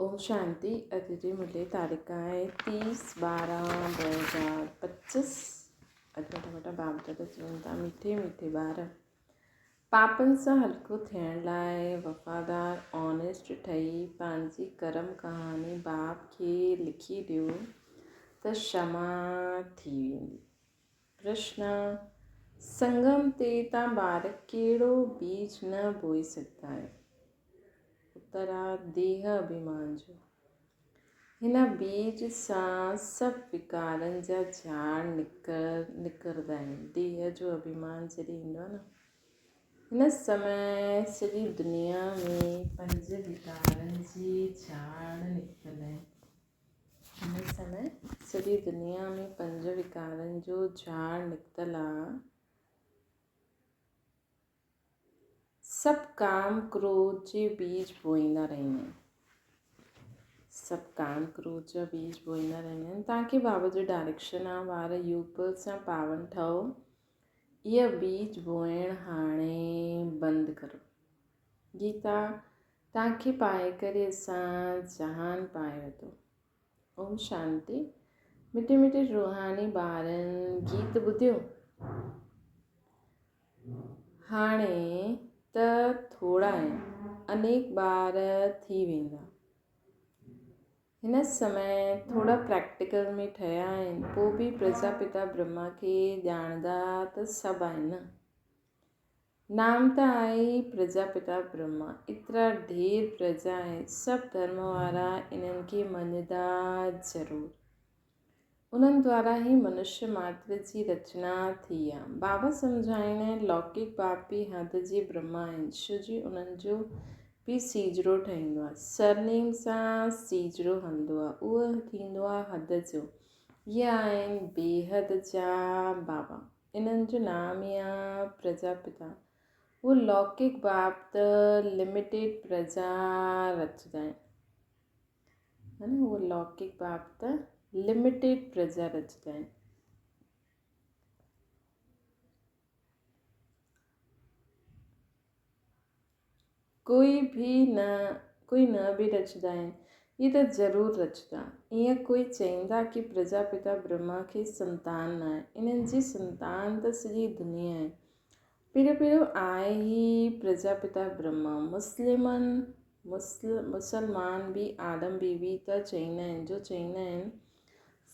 اوم شانتي اڄ جي ملي تاريخ آهي تيس ٻارهن 2025. اڄ وڏا وڏا باب دادا چون ٿا، مٺي مٺي ٻار، پاپن سان هلڪو ٿيڻ لاء وفادار آنيسٽ ٺهي پنهنجي ڪرم ڪهاڻي باپ کي لکي ڏيو ته شمع ٿي ويندي. پرشن، سنگم تي تان ٻار ڪهڙو بيج نه بوئي سگهندا آهيو؟ اتر، ديهه اڀيمان جو. هن بيج سان سڀ وڪارن جا جھاڙ نڪرندا آهن. ديهه جو اڀيمان جڏهن ايندو آهي نه، هن سمي سڄي دنيا ۾ پنج وڪارن جي جھاڙ نڪتل آهن. هن سمي سڄي دنيا ۾ پنج وڪارن جو جھاڙ نڪتل آ. سڀ ڪام ڪروڌ جي بيج بوئيندا رهندا آهن. سڀ ڪام ڪروڌ جا بيج بوئيندا رهندا آهن. توهان کي بابا جو ڊائريڪشن آ، ٻار يوگ سان پاون ٺهو. اها بيج بوئڻ هاڻي بند ڪرو. گيتا توهان کي پائي ڪري اسان جهان پائي ورتو. اوم شانتي. مٺي مٺي روحاني ٻارن گيت ٻڌيو. هاڻي ته ٿورا آهن، انيڪ ٻار ٿي ويندا. هن سمي ٿورا پريڪٽيڪل ۾ ٺهيا آهن، پوء به پرجاپتا برهما کي ڄاڻندا ته سڀ آهن نه. نام ته آهي ئي پرجاپتا برهما. ايترا ڍير پرجا آهن، سڀ ڌرم وارا انهن کي مڃندا ضرور. انهن دوارا ئي منشيه ماتر جي رچنا ٿي آ. بابا سمجهائين آهن، لوڪڪ باپ به حد جي برهما آهن، شو جي انهن جو به سيجڙو ٺهيندو آ. سرنيم سان سيجڙو هلندو آ، اهو ٿيندو آ حد جو. اهي آهن بيحد جا بابا. انهن جو نام ئي آ پرجاپتا. هو لوڪڪ باپ ته لميٽيڊ پرجا رچندا آهن. ها نه، هو لوڪڪ باپ ته لميٽيڊ پرجا رچندا آهن. ڪوئي به نه، ڪوئي نه به رچندا آهن، هي ته ضرور رچندا. ائين ڪوئي چئيندا ڪي پرجاپتا برهما کي سنتان ناهي. انهن جي سنتان ته سڄي دنيا آهي. پهريون پهريون آهي هي پرجاپتا برهما. مسلمن، مسلمان به آدم بيبي ته چئيندا آهن، جو چئيندا آهن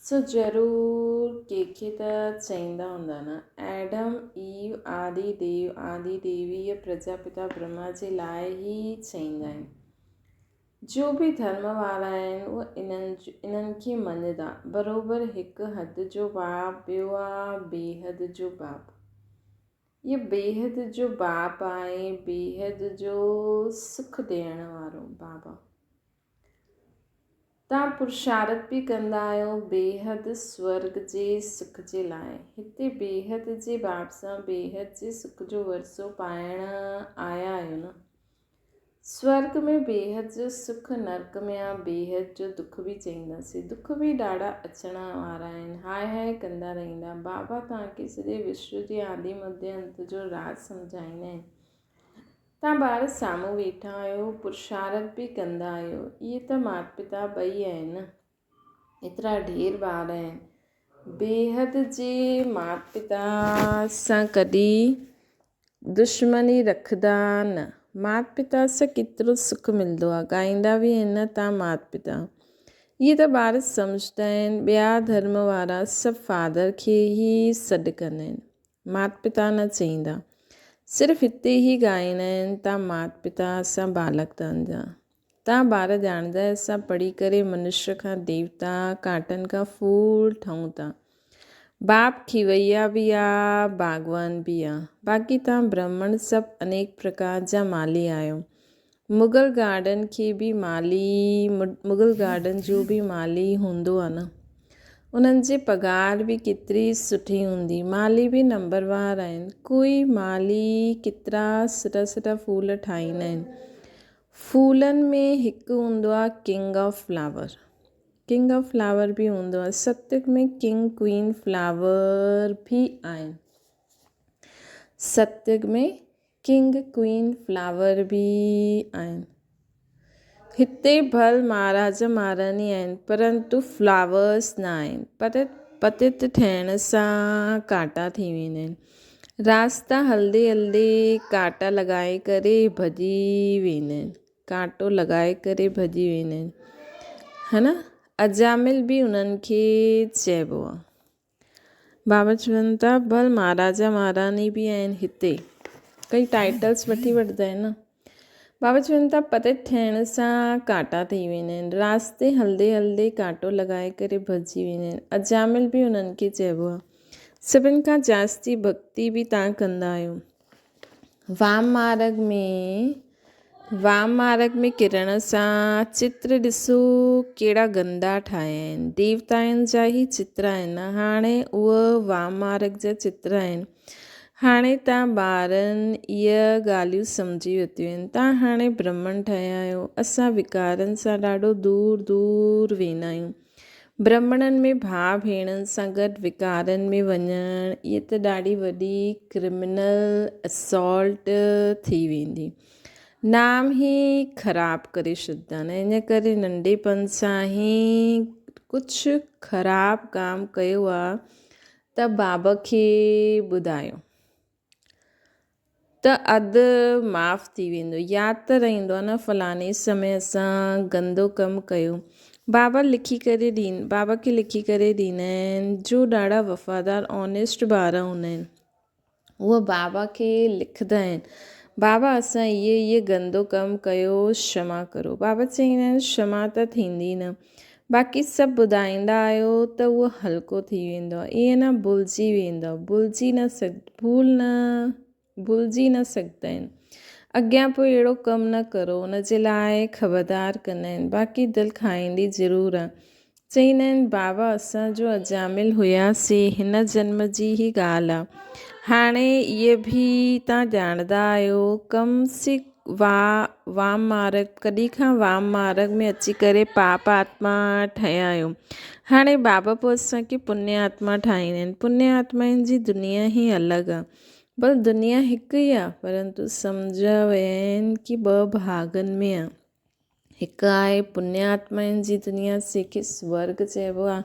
سو ضرور ڪنهن کي ته چئيندا هوندا نه. ايڊم، ايو، آدي ديو، آدي ديويء پرجاپتا برهما جي لاء ئي چئيندا آهن. جو به ڌرم وارا آهن اهي انهن کي مڃندا. بروبر هڪ حد جو باپ ٻيو آ بيحد جو باپ. اهو بيحد جو باپ آهي، بيحد جو سک ڏيڻ وارو بابا. توهان پرشارت به ڪندا آهيو بيحد سورڳ جي سک جي لاء. هتي بيحد جي باب سان بيحد جي سک جو ورثو پائڻ آيا آهيو نه. سورڳ ۾ بيحد جو سک، نرڪ ۾ آ بيحد جو دک به چئينداسين. دک به ڏاڍا اچڻ وارا آهن. هاء هاء ڪندا رهندا. بابا توهان کي سڄي وشو جي آدي مڌيه انت جو راز سمجهائيندا آهن. توهان ٻار سامهون ويٺا آهيو، پرشارت به ڪندا آهيو. اهي ته مات پتا ٻئي آهن نه. ايترا ڍير ٻار آهن. بيحد جي مات پتا سان ڪڏهن دشمني رکندا نه. مات پتا سان ڪيترو سک ملندو آهي. ڳائيندا به آهن نه توهان مات پتا. اهي ته ٻار سمجهندا آهن. ٻيا ڌرم وارا سڀ فادر کي ئي سڏ ڪندا آهن. مات پتا نه چئيندا. صرف هتي ئي ڳائيندا آهن تان مات پتا اسان بالڪ تان جا. تان ٻار ڄاڻندا اسان پڙهي ڪري منشيه کان ديوتا، ڪانٽن کان ڦول ٺهون ٿا. باپ کيوئيا به آ، باغوان به آ. باقي تان برهمڻ سڀ انيڪ پرڪار جا مالي آهيو. مغل گارڊن کي به مالي، مغل گارڊن جو به مالي هوندو آ نه. انهن جي پگهار به ڪيتري سٺي هوندي. مالي به نمبروار آهن. ڪوئي مالي ڪيترا سٺا سٺا ڦول ٺاهيندا آهن. ڦولن ۾ هڪ هوندو آ king of flower. King of flower به هوندو آ. ستيگ ۾ ڪنگ ڪوئين فلاور به آهن. ستيگ ۾ ڪنگ ڪوئين فلاور به آهن. هتي ڀل مهاراج مهاراڻي آهن پرنتو فلاورس نه آهن. پتت ٺهڻ سان ڪانٽا ٿي ويندا آهن. راستا هلندي هلندي ڪانٽا لڳائي ڪري ڀڄي ويندا آهن. ڪانٽو لڳائي ڪري ڀڄي ويندا آهن. ها نه اجامل به انهن کي چئبو آهي. بابا چون ٿا ڀل مهاراجا مهاراڻي به آهن هتي ڪئي ٽائيٽلس وٺي وٺندا آهن نه بابا چون ٿا پتت ٺهڻ سان ڪانٽا ٿي ويندا آهن راستي هلندي هلندي ڪانٽو لڳائي ڪري ڀڄي ويندا آهن اجامل به انهن کي چئبو آهي سڀن کان جاستي ڀڳتي به تان ڪندا آهيو وام مارگ ۾ وام مارگ ۾ ڪرڻ سان چتر ڏسو ڪهڙا گندا ٺاهيا آهن. ديوتائن جا هي چتر آهن. هاڻي اهي وام مارگ جا چتر آهن. هاڻي تان ٻارن اهي ڳالهيون سمجهي ورتيون آهن. تان هاڻي برهمڻ ٺهيا آهيو. اسان وڪارن سان ڏاڍو دور دور ويندا آهيون. برهمڻن ۾ ڀاء ڀيڻن سان گڏ وڪارن ۾ وڃڻ اهي ته ڏاڍي وڏي ڪرمنل اسالٽ ٿي ويندي. نام ئي خراب ڪري ڇڏندا آهن. ان ڪري ننڍپڻ سان ئي ڪجهه خراب ڪام ڪيو آ ته بابا کي ٻڌايو. ته اڌ معاف ٿي ويندو. ياد ته رهندو آهي نه فلاڻي سمي اسان گندو ڪم ڪيو. بابا لکي ڪري ڏين بابا کي لکي ڪري ڏيندا آهن جو ڏاڍا وفادار آنيسٽ ٻار هوندا آهن اهي بابا کي لکندا آهن بابا اسان اهي اهي گندو ڪم ڪيو شما ڪرو بابا چئيندا آهن شما ته ٿيندي نه باقي سڀ ٻڌائيندا آهيو ته اهو هلڪو ٿي ويندو آهي ائين نه ڀلجي ويندو ڀلجي نه سگهه ڀول نه ڀلجي نه سگهندا آهن اڳيان پوء اهڙو ڪم نه ڪرو ان جي لاء خبردار ڪندا آهن باقي دل کائيندي ضرور آهي چئيندا آهن بابا اسان جو اجامل هياسي هن جنم جي هي ڳالهه آهي هاڻي اهي به تان ڄاڻندا آهيو ڪم سي وام مارگ، ڪڏهن کان وام مارگ ۾ اچي ڪري پاپ آتما ٺهيا آهيون. هاڻي بابا پوء اسان کي پڃ آتما ٺاهيندا آهن. پڃ آتمائن جي دنيا ئي الڳ آهي. بل دنيا هڪ ئي آهي پرنتو سمجهيا ويا آهن ڪي ٻه ڀاڳن ۾ آهي. هڪ آهي پڃ آتمائن جي دنيا جنهن کي سورڳ چئبو آهي.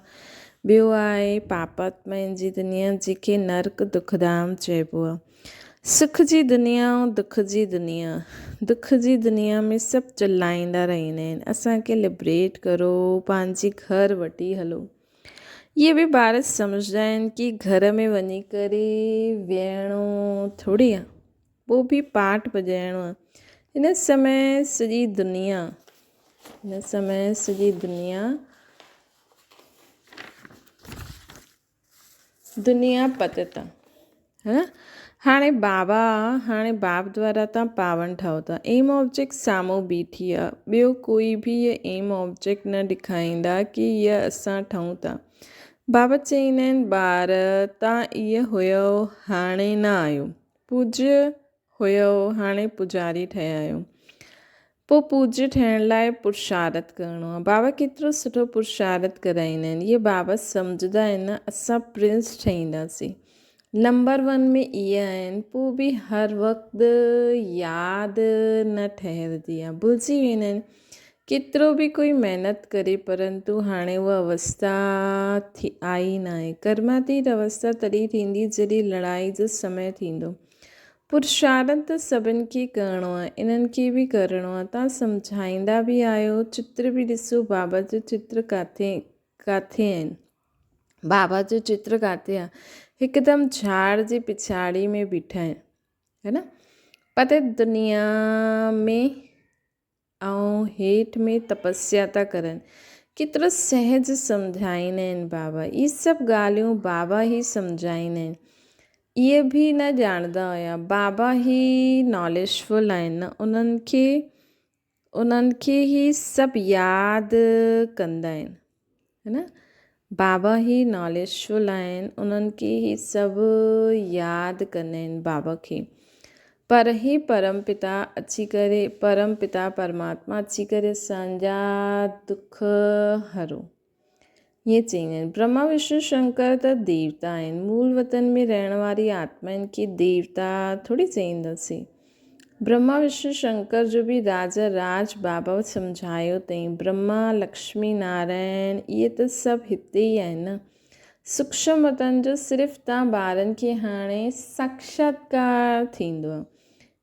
ٻيو آهي پاپ آتمائن جي دنيا جنهن کي نرڪ دکڌام چئبو آهي. سک جي دنيا ۽ دک جي دنيا. دک جي دنيا ۾ سڀ چلائيندا رهندا آهن، اسان کي لبريٽ ڪرو، پنهنجي گهر وٺي هلو. اهي به ٻار سمجهندا آهن ڪي گهر ۾ وڃي ڪري ويهڻو ٿوري آهي، پوء به پاٺ بجائڻو آهي. هن سمي سڄي دنيا هن سمي سڄي دنيا دنيا پتت ها نه هاڻي بابا هاڻي باب دوارا تان پاون ٺهو ٿا ايم آبجيڪٽ سامهون بيٺي آ ٻيو ڪوئي به هي ايم آبجيڪٽ نه ڏکائيندا ڪي هي اسان ٺهون ٿا بابا چئيندا آهن ٻار تان اهي هيو هاڻي نه آهيو پوڄ هيو هاڻي پوڄاري ٺهيا آهيو پوء پوڄ ٺهڻ لاء پرشارت ڪرڻو آهي بابا ڪيترو سٺو پرشارت ڪرائيندا آهن اهي بابا سمجهندا آهن نه اسان پرنس ٺهينداسين نمبر ون ۾ اهي آهن پوء به هر وقت ياد نه ٺهرندي آهي ڀلجي ويندا آهن ڪيترو به ڪوئي محنت ڪري پرنتو هاڻي اها اوستا ٿي آئي ناهي ڪرماتيت اوستا تڏهن ٿيندي جڏهن لڙائي جو سمي ٿيندو پرشارت ته سڀن کي ڪرڻو آهي انهن کي به ڪرڻو آهي تان سمجهائيندا به آهيو چتر به ڏسو بابا جو چتر ڪاٿي ڪاٿي آهن بابا جو چتر ڪاٿي آهي هڪدم جھاڙ جي پڇاڙي ۾ بيٺا آهن هي نه پتي دنيا ۾ ۽ هيٺ ۾ تپسيا ٿا ڪرن. ڪيترو سهج سمجهائيندا آهن بابا. اهي سڀ ڳالهيون بابا ئي سمجهائيندا آهن. اهي به نه ڄاڻندا هيا. بابا ئي ناليجفل آهن نه انهن کي انهن کي هي سڀ ياد ڪندا آهن. هي نه بابا ئي ناليجفل آهن انهن کي هي سڀ ياد ڪندا آهن بابا کي پر هي پرم پتا اچي ڪري پرم پتا پرماتما اچي ڪري اسان جا دک هرو ائين چئيندا آهن برهما وشنو شنڪر ته ديوتا آهن مول وطن ۾ رهڻ واري آتمائن کي ديوتا ٿوري چئينداسين. برهما وشنو شنڪر جو به راجا راج بابا سمجهايو اٿئين. برهما، لڪشمي نارائڻ اهي ته سڀ هتي ئي آهن نه. سوڪشم وطن جو صرف تان ٻارن کي هاڻي ساکشاتڪار ٿيندو آهي.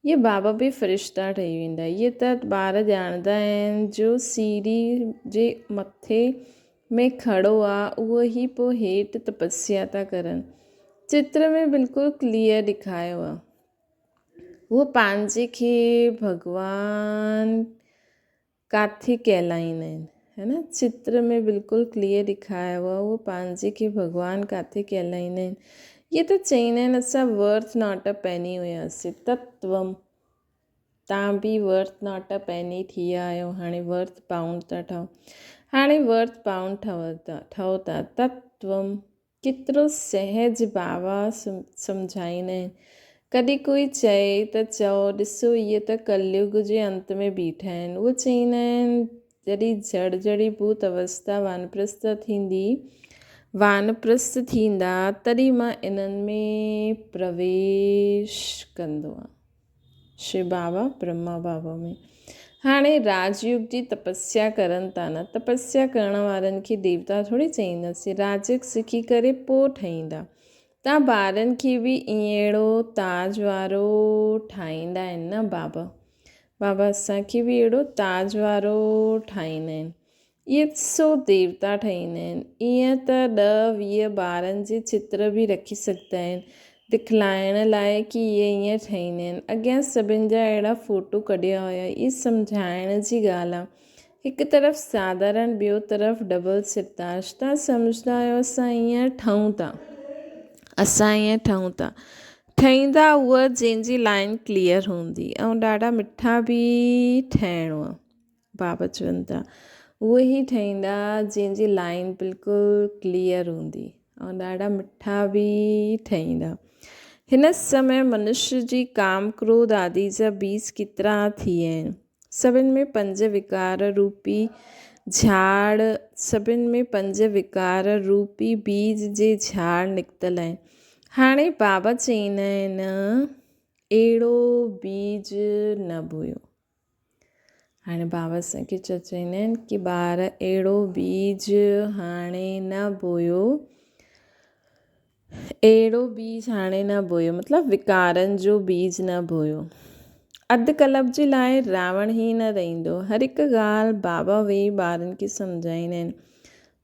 اهي بابا به فرشتا ٺهي ويندا. اهي ته ٻار ڄاڻندا آهن جو سيڙهي جي مٿي ۾ کڙو آ اهو ئي پوء هيٺ تپسيا ٿا ڪرن. چتر ۾ بلڪل ڪليئر ڏيکايو آ. اهو پنهنجي کي ڀڳوان ڪاٿي ڪهلائيندا آهن هي نه چتر ۾ بلڪل ڪليئر ڏيکايو آ اهو پنهنجي کي ڀڳوان ڪاٿي ڪهلائيندا آهن. اهي ته چئيندا آهن اسان ورٿ not a پيني هياسي تتوم تان به ورٿ not a پيني ٿي ويا آهيو هاڻي ورٿ پائونڊ ٿا ٺهو هاڻي ورٿ پائونڊ ٺهو ٿا ٺهو ٿا تتوم ڪيترو سهج بابا سمجهائيندا آهن. ڪڏهن ڪوئي چئي ته چئو ڏسو اهي ته ڪليگ جي انت ۾ بيٺا آهن. اهو چئيندا آهن جڏهن جڙ جڙي ڀوت اوستا وانپرست ٿيندي وانپرست ٿيندا تڏهن مان انهن ۾ پرويش ڪندو آهيان. شو بابا برهما بابا ۾ هاڻي راج يوگ جي تپسيا ڪرن ٿا نه تپسيا ڪرڻ وارن کي ديوتا ٿوري چئينداسين راجيگ سکي ڪري پوء ٺهيندا تان ٻارن کي به ائين اهڙو تاج وارو ٺاهيندا آهن نه بابا بابا اسان کي به اهڙو تاج وارو ٺاهيندا آهن اهي سو ديوتا ٺهيندا آهن. ائين ته ڏهه 20 ٻارن جي چتر به رکي سگهندا آهن دکلائڻ لاء ڪي اهي ائين ٺهيندا آهن. اڳيان سڀن جا اهڙا فوٽو ڪڍيا هيا. اهي سمجهائڻ جي ڳالهه آهي. هڪ طرف ساڌارڻ ٻيو طرف ڊبل سرتاج. توهان سمجهندا آهيو اسان ائين ٺهون ٿا. اسان ائين ٺهون ٿا. ٺهيندا اهو جنهن جي لائين ڪليئر هوندي ۽ ڏاڍا مٺا به ٺهڻو آهي. بابا چون ٿا اهي ئي ٺهيندا جنهن جي لائين بلڪل ڪليئر هوندي ۽ ڏاڍا مٺا به ٺهيندا. هن سمي منش جي ڪام ڪروڌ آدي جا بيج ڪيترا ٿي آهن. سڀن ۾ پنج وڪار روپي جھاڙ سڀن ۾ پنج وڪار روپي بيج جي جھاڙ نڪتل آهن. هاڻي بابا چئيندا آهن اهڙو بيج نه بويو. هاڻي بابا سائين کي چوندا آهن ڪي ٻار اهڙو بيج هاڻي نه بويو اهڙو بيج هاڻي نه بويو مطلب وڪارن جو بيج نه بويو اڌ ڪلپ جي لاء راوڻ ئي نه رهندو هر هڪ ڳالهه بابا ويهي ٻارن کي سمجهائيندا آهن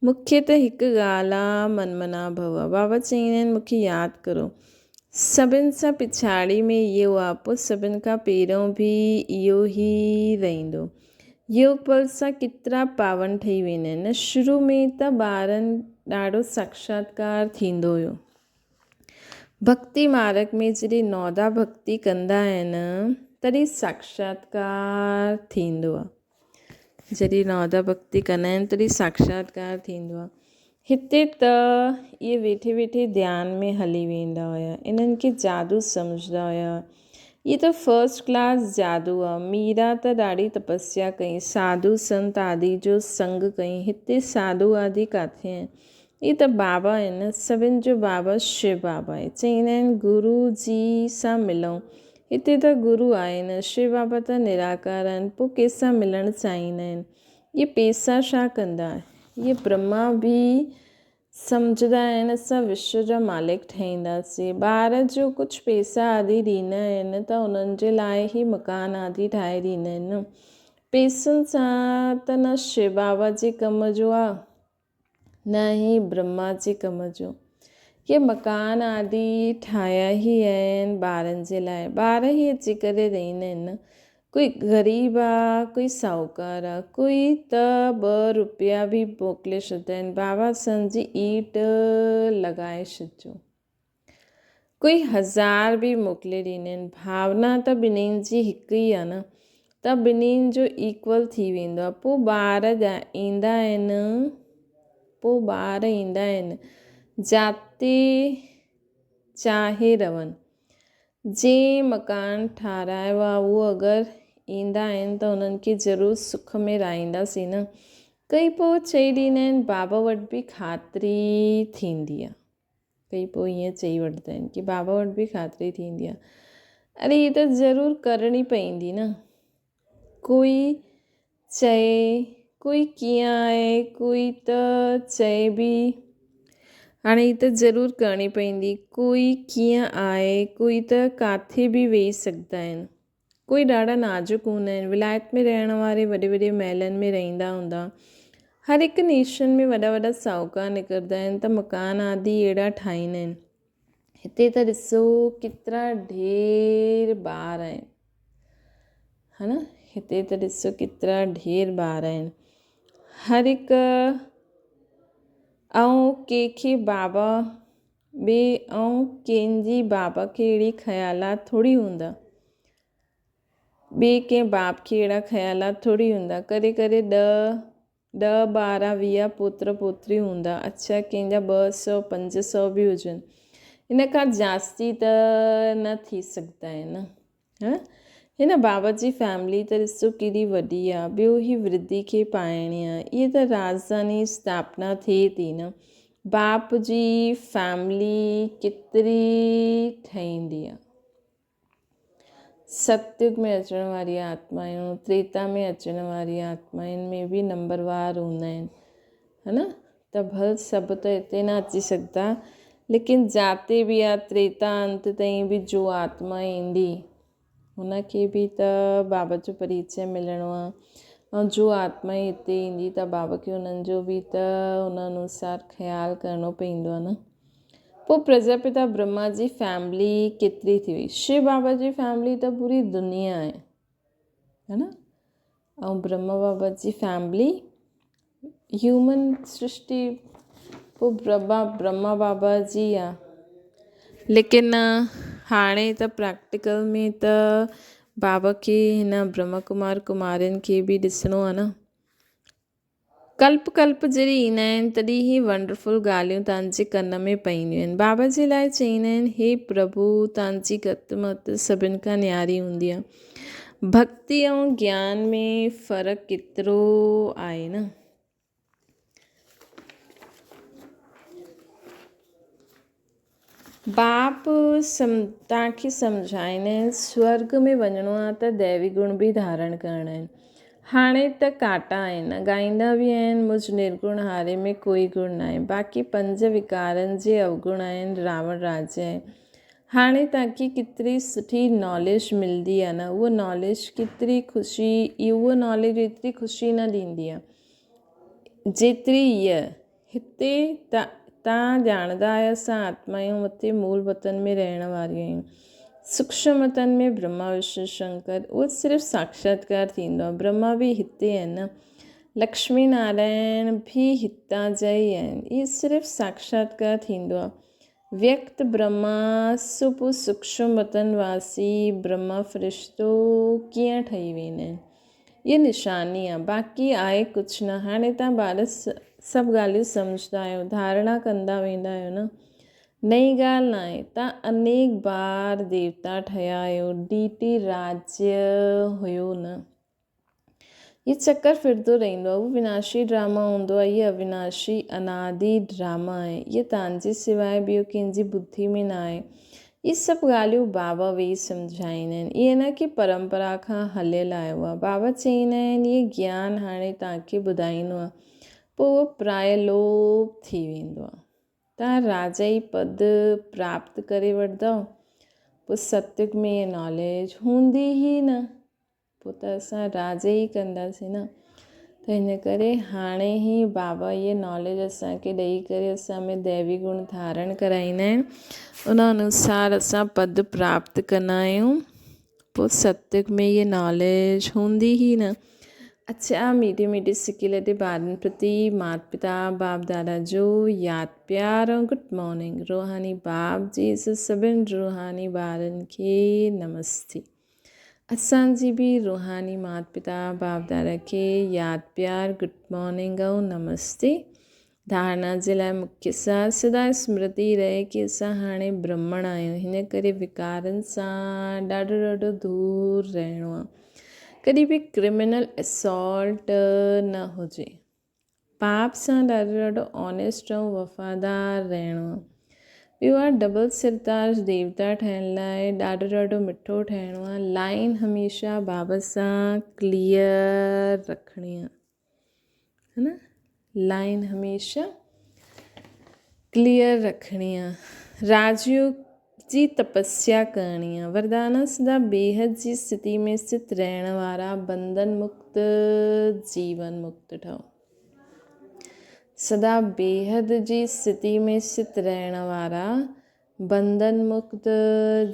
مونکي ته هڪ ڳالهه آ من منا ڀو بابا چئيندا آهن مونکي ياد ڪرو سڀن سان پڇاڙي ۾ اهو آ پوء سڀن کان پهريون به اهو ئي رهندو يوگ بل سان ڪيترا پاون ٺهي ويندا آهن نه شروع ۾ ته ٻارن ڏاڍو ساکشاتڪار ٿيندو هيو ڀڳتي مارگ ۾ جڏهن نودا ڀڳتي ڪندا آهن تڏهن ساکشاتڪار ٿيندو آ جڏهن راڌا ڀڳتي ڪندا آهن تڏهن ساکشاتڪار ٿيندو آهي. هتي ته اهي ويٺي ويٺي ڌيان ۾ هلي ويندا هيا. انهن کي جادو سمجهندا هيا. هي ته فرسٽ ڪلاس جادو آهي. ميرا ته ڏاڍي تپسيا ڪئي. ساڌو سنت آدي جو سنگ ڪئي. هتي ساڌو آدي ڪاٿي آهن؟ هي ته بابا آهن نه، سڀن جو بابا شو بابا آهي. چئيندا آهن گرو جي سان ملون. هتي ته گرو آهي نه، شو بابا ته نراڪار آهن، پوء ڪنهن سان ملڻ چاهيندا آهن. اهي پيسا ڇا ڪندا؟ اهي برهما به سمجهندا آهن اسان وشو جا مالڪ ٺهينداسين. ٻار جو ڪجهه پيسا آدي ڏيندا آهن ته انهن جي لاء ئي مڪان آدي ٺاهي ڏيندا آهن نه. پيسن سان ته نه شو بابا جي ڪم جو آ. نه ئي برهما جي ڪم جو. اهي مڪان آدي ٺاهيا ئي آهن ٻارن جي لاء. ٻار ئي اچي ڪري رهندا آهن نه. ڪوئي غريب آ، ڪوئي ساهوڪار آ، ڪوئي ته ٻه روپيا به موڪلي ڇڏيندا آهن، بابا اسان جي ايٽ لڳائي ڇڏجو. ڪوئي هزار به موڪلي ڏيندا آهن. ڀاونا ته ٻنهين جي هڪ ئي آهي نه ته ٻنهين جو ايڪول ٿي ويندو آهي. پوء ٻار ايندا آهن پوء ٻار ايندا آهن جاتي چاهي رهن. جنهن مڪان ٺارايو آهي اهو اگر ايندا آهن ته انهن کي ضرور سک ۾ رهائينداسين نه. ڪئي پوء چئي ڏيندا آهن بابا وٽ به خاطري ٿيندي آهي. ڪئي پوء ائين چئي وٺندا آهن ڪي بابا وٽ به خاطري ٿيندي آهي. اري هي ته ضرور ڪرڻي پئيندي نه. ڪوئي چئي ڪوئي ڪيئن آهي ڪوئي ته چئي به هاڻي هي ته ضرور ڪرڻي پئيندي ڪوئي ڪيئن آهي ڪوئي ته ڪاٿي به ويهي سگهندا آهن ڪوئي ڏاڍا نازڪ هوندا آهن ولايت ۾ رهڻ واري وڏي وڏي محلن ۾ رهندا هوندا هر هڪ نيشن ۾ وڏا وڏا ساهوڪار نڪرندا آهن ته مڪان آدي اهڙا ٺاهيندا آهن هتي ته ڏسو ڪيترا ڍير ٻار آهن ها نه هتي ته ڏسو ڪيترا ڍير ٻار آهن هر هڪ ۽ ڪنهن کي بابا به ۽ ڪنهن جي بابا کي اهڙي خيالات ٿوري هوندا ٻئي ڪنهن باپ کي اهڙا خيالات ٿوري هوندا ڪري ڪري ڏهه ڏهه ٻارهن ويهه پوتر پوتريون هوندا. اڇا ڪنهن جا ٻه سئو پنج سئو به هجن. ان کان جاستي ته نه ٿي سگهندا آهن نه. هن بابا جي فيملي ته ڏسو ڪيڏي وڏي آ. ٻيو هي ورڌي کي پائڻي آ. اهي ته راڄڌاني اسٿاپنا ٿئي ٿي نه. باپ جي فيملي ڪيتري ٺهيندي آ. ستيگ ۾ اچڻ واري آتمائون، تريتا ۾ اچڻ واري آتمائن ۾ به نمبر وار هوندا آهن ها نه ته ڀل سڀ ته هتي نه اچي سگهندا ليڪن جاتي به آ تريتا انت تائين به جو آتما ايندي هن کي به ته بابا جو پريچي ملڻو آ ۽ جو آتما هتي ايندي ته بابا کي انهن جو به ته ان انوسار خيال ڪرڻو پوندو آ نه پوء پرجاپتا برهما جي فيملي ڪيتري ٿي وئي؟ شو بابا جي فيملي ته پوري دنيا آهي ها نه ۽ برهما بابا جي فيملي هيومن سرشٽي پوء برهما برهما بابا جي آ ليڪن هاڻي ته پريڪٽيڪل ۾ ته بابا کي هن برهما ڪمار ڪمارين کي به ڏسڻو آ نه ڪلپ ڪلپ جڏهن ايندا آهن تڏهن هي ونڊرفل ڳالهيون توهان جي ڪن ۾ پونديون آهن. بابا جي لاء چئيندا آهن هي پرڀو توهان جي گت مت سڀن کان نياري هوندي آهي. ڀڳتي ۽ گيان ۾ فرق ڪيترو آهي نه. باپ توهان کي سمجهائيندا آهن سورڳ ۾ وڃڻو آهي ته ديوي گڻ به ڌارڻ ڪرڻا آهن. هاڻي ته ڪاٽا آهن، ڳائيندا به آهن مجھ نرگڻ هاري ۾ ڪوئي گڻ ناهي، باقي پنج وڪارن جي اوگڻ آهن، راوڻ راجا آهي. هاڻي توهان کي ڪيتري سٺي ناليج ملندي آهي نه، اها ناليج ڪيتري خوشي، اها ناليج ايتري خوشي نه ڏيندي آهي جيتري هيء هتي ته توهان ڄاڻندا آهيو اسان آتمائون مٿي مول وطن ۾ رهڻ واريون آهيون. سوڪشم وطن ۾ برهما وشنو شنڪر اهو صرف ساڪشاتڪار ٿيندو آهي. برهما به هتي آهن نه. لڪشمي نارائڻ به هتان جا ئي آهن. اهو صرف ساڪشاتڪار ٿيندو آهي. ويڪت برهما سو پوء سوڪشم وطن واسي برهما فرشتو ڪيئن ٺهي ويندا آهن. اها نشاني آ، باقي آهي ڪجهه نه. هاڻي توهان ٻار سڀ ڳالهيون سمجهندا آهيو، ڌارڻا ڪندا ويندا آهيو نه. نئين ڳالهه ناهي، توهان انيڪ بار ديوتا ٺهيا آهيو، ڊيٽي راجيه هيو نه. هي چڪر ڦرندو رهندو آهي، اهو وناشي ڊراما هوندو آهي، هي اويناشي انادي ڊراما آهي، هي توهان جي سواء ٻيو ڪنهن جي ٻڌي ۾ ناهي. اهي سڀ ڳالهيون بابا ويهي سمجهائيندا آهن. ائين نه ڪي پرمپرا کان هليل آيو آهي. بابا چئيندا آهن اهي گيان هاڻي توهان کي ٻڌائيندو آهي. پوء اهو پرائي لوپ ٿي ويندو آهي. توهان راجائي پد پراپت ڪري وٺندؤ. پوء ستيگ ۾ اها ناليج هوندي ئي نه. پوء ته اسان راڄ ئي ڪنداسين نه ته ان ڪري هاڻي ئي بابا اهي ناليج اسان کي ڏئي ڪري اسان ۾ ديوي گڻ ڌارڻ ڪرائيندا آهن ان انوسار اسان پد پراپت ڪندا آهيون پوء ستيگ ۾ اهي ناليج هوندي ئي نه اڇا ميٺي ميٺي سڪي لڏي ٻارن پرتي مات پتا باپ دادا جو ياد پيار ۽ گڊ مارننگ روحاني باپ جي سڀن روحاني ٻارن کي نمستي. اسان جي به روحاني مات پتا باپ دادا کي ياد پيار گڊ مارننگ ۽ نمستي. ڌارڻا جي لاء مکيه سار سدا اسمرتي رهي ڪي اسان هاڻي برهمڻ آهيون هن ڪري وڪارن سان ڏاڍو ڏاڍو دور رهڻو آهي ڪڏهن به ڪرمنل اسالٽ نه هجي. پاپ سان ڏاڍو ڏاڍو آنيسٽ ۽ وفادار رهڻو آ. ٻيو آهي ڊبل سرتاج ديوتا ٺهڻ لاء ڏاڍو ڏاڍو مٺو ٺهڻو آهي. لائين هميشه بابا سان ڪليئر رکڻي آهي ها نه لائين هميشه ڪليئر رکڻي آهي. راجيوگ جي تپسيا ڪرڻي آهي. وردان آهي سدا بيحد جي اسٿتي ۾ اسٿت رهڻ وارا بنڌن مڪت جيون مڪت ٺهو. سدا بيحد جي اسٿتي ۾ اسٿت رهڻ وارا بنڌن مڪت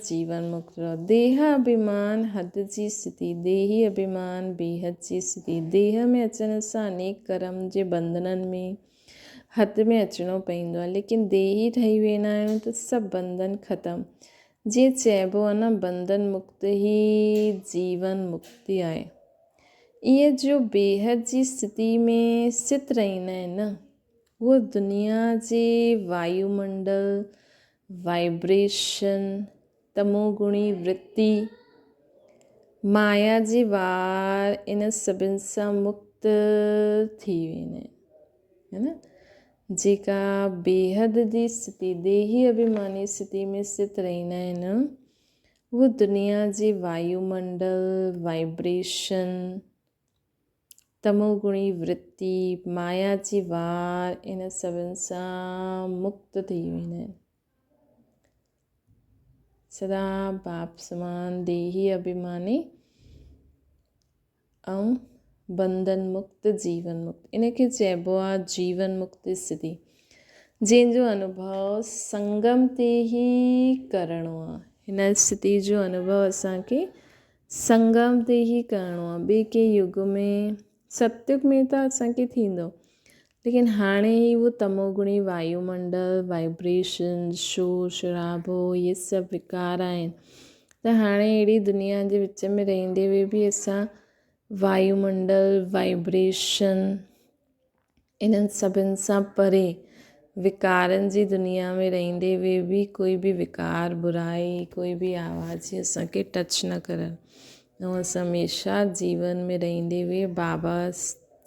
جيون مڪت رهو. ديهه اڀيمان حد جي اسٿتي، ديهي اڀيمان بيحد جي اسٿتي. ديهه ۾ اچڻ سان انيڪ ڪرم جي بنڌنن ۾ حد ۾ اچڻو پوندو آهي، ليڪن ديهي ٺهي ويندا آهيون ته سڀ بنڌن ختم. جيئن چئبو آهي نه بنڌن مڪت ئي جيون مڪتي آهي. اهي جو بيحد جي اسٿتي ۾ اسٿت رهندا آهن نه، اهي دنيا جي وايومنڊل، وائبريشن، تموگڻي ورتي، مايا جي وار ان سڀن سان مڪت ٿي ويندا آهن. ها نه؟ جيڪا بيحد جي اسٿتي، ديهي اڀيماني اسٿتي ۾ اسٿت رهندا آهن، اهو دنيا جي وايومنڊل، وائبريشن، تموگڻي ورتي، مايا جي وار ان سڀن سان مڪت ٿي ويندا آهن. سدا باپ سمان ديهي اڀيماني ۽ بنڌن مڪت جيون مڪت ان کي چئبو آهي جيون مڪت اسٿتي جنهن جو انوڀو سنگم تي ئي ڪرڻو آهي هن اسٿتي جو انوڀو اسان کي سنگم تي ئي ڪرڻو آهي ٻئي ڪنهن يگ ۾ ستيگ ۾ ته اسان کي ٿيندو ليڪن هاڻي ئي اهو تموگڻي وايومنڊل وائبريشن شور شرابو اهي سڀ وڪار آهن ته هاڻي اهڙي دنيا جي وچ ۾ رهندي هوئي به اسان وايومنڊل وائبريشن انهن سڀن سان پري وڪارن جي دنيا ۾ رهندي هوئي به ڪوئي به وڪار برائي ڪوئي به آواز جي اسان کي ٽچ نه ڪرن ۽ اسان هميشه جيون ۾ رهندي هوئي بابا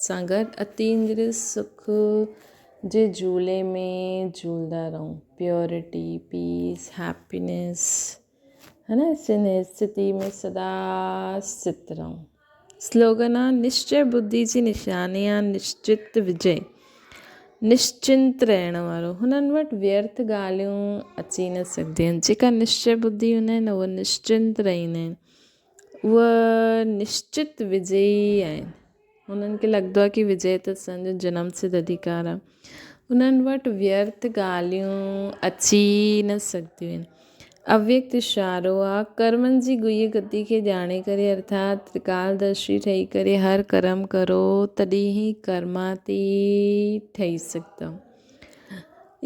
سان گڏ اتيندري سک جي جهولي ۾ جهولندا رهون پيورٽي پيس هيپينيس ها نه ان اسٿتي ۾ سدا اسٿت رهون. سلوگن آ نشچي ٻڌي جي نشاني آ نشچت وجي، نشچنت رهڻ وارو. هنن وٽ ويرٿ ڳالهيون اچي نه سگهنديون آهن. جيڪا نشچي ٻڌي هوندا آهن اهي نشچنت رهندا آهن. اهي نشچت وجي ئي آهن. هنن کي لڳندو آهي ڪي وجي ته اسان جو جنم سڌ اڌيڪار آهي. انهن وٽ ويرٿ ڳالهيون اچي نه سگهنديون آهن. اويڪت اشارو آ، ڪرمن جي گهي گتي کي ڄاڻي ڪري ارٿات ترڪالدرشي ٺهي ڪري هر ڪرم ڪرو تڏهن ئي ڪرماتيت ٺهي سگهندؤ.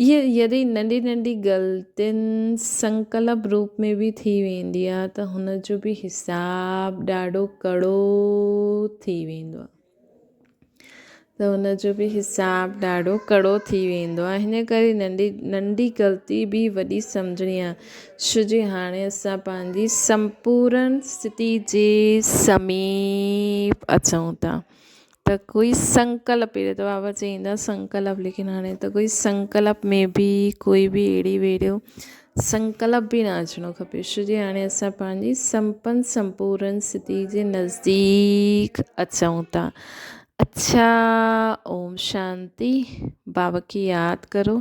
اهي يدي ننڍي ننڍي غلطين سنڪلپ روپ ۾ به ٿي ويندي آ ته هن جو به حساب ڏاڍو ڪڙو ٿي ويندو آ ته هن جو به حساب ڏاڍو ڪڙو ٿي ويندو آ هن ڪري ننڍي ننڍي غلطي به وڏي سمجهڻي آ ڇو جي هاڻي اسان پنهنجي سمپورن اسٿتي جي سميپ اچون ٿا ته ڪوئي سنڪلپ پهريون ته بابا چئيندا سنڪلپ ليڪن هاڻي ته ڪوئي سنڪلپ ۾ به ڪوئي به اهڙي ويڙهيو سنڪلپ به نه اچڻو کپي ڇو جي هاڻي اسان پنهنجي سمپن سمپورن اسٿتي جي نزديڪ اچون ٿا اڇا اوم شانتي بابا کي ياد ڪرو.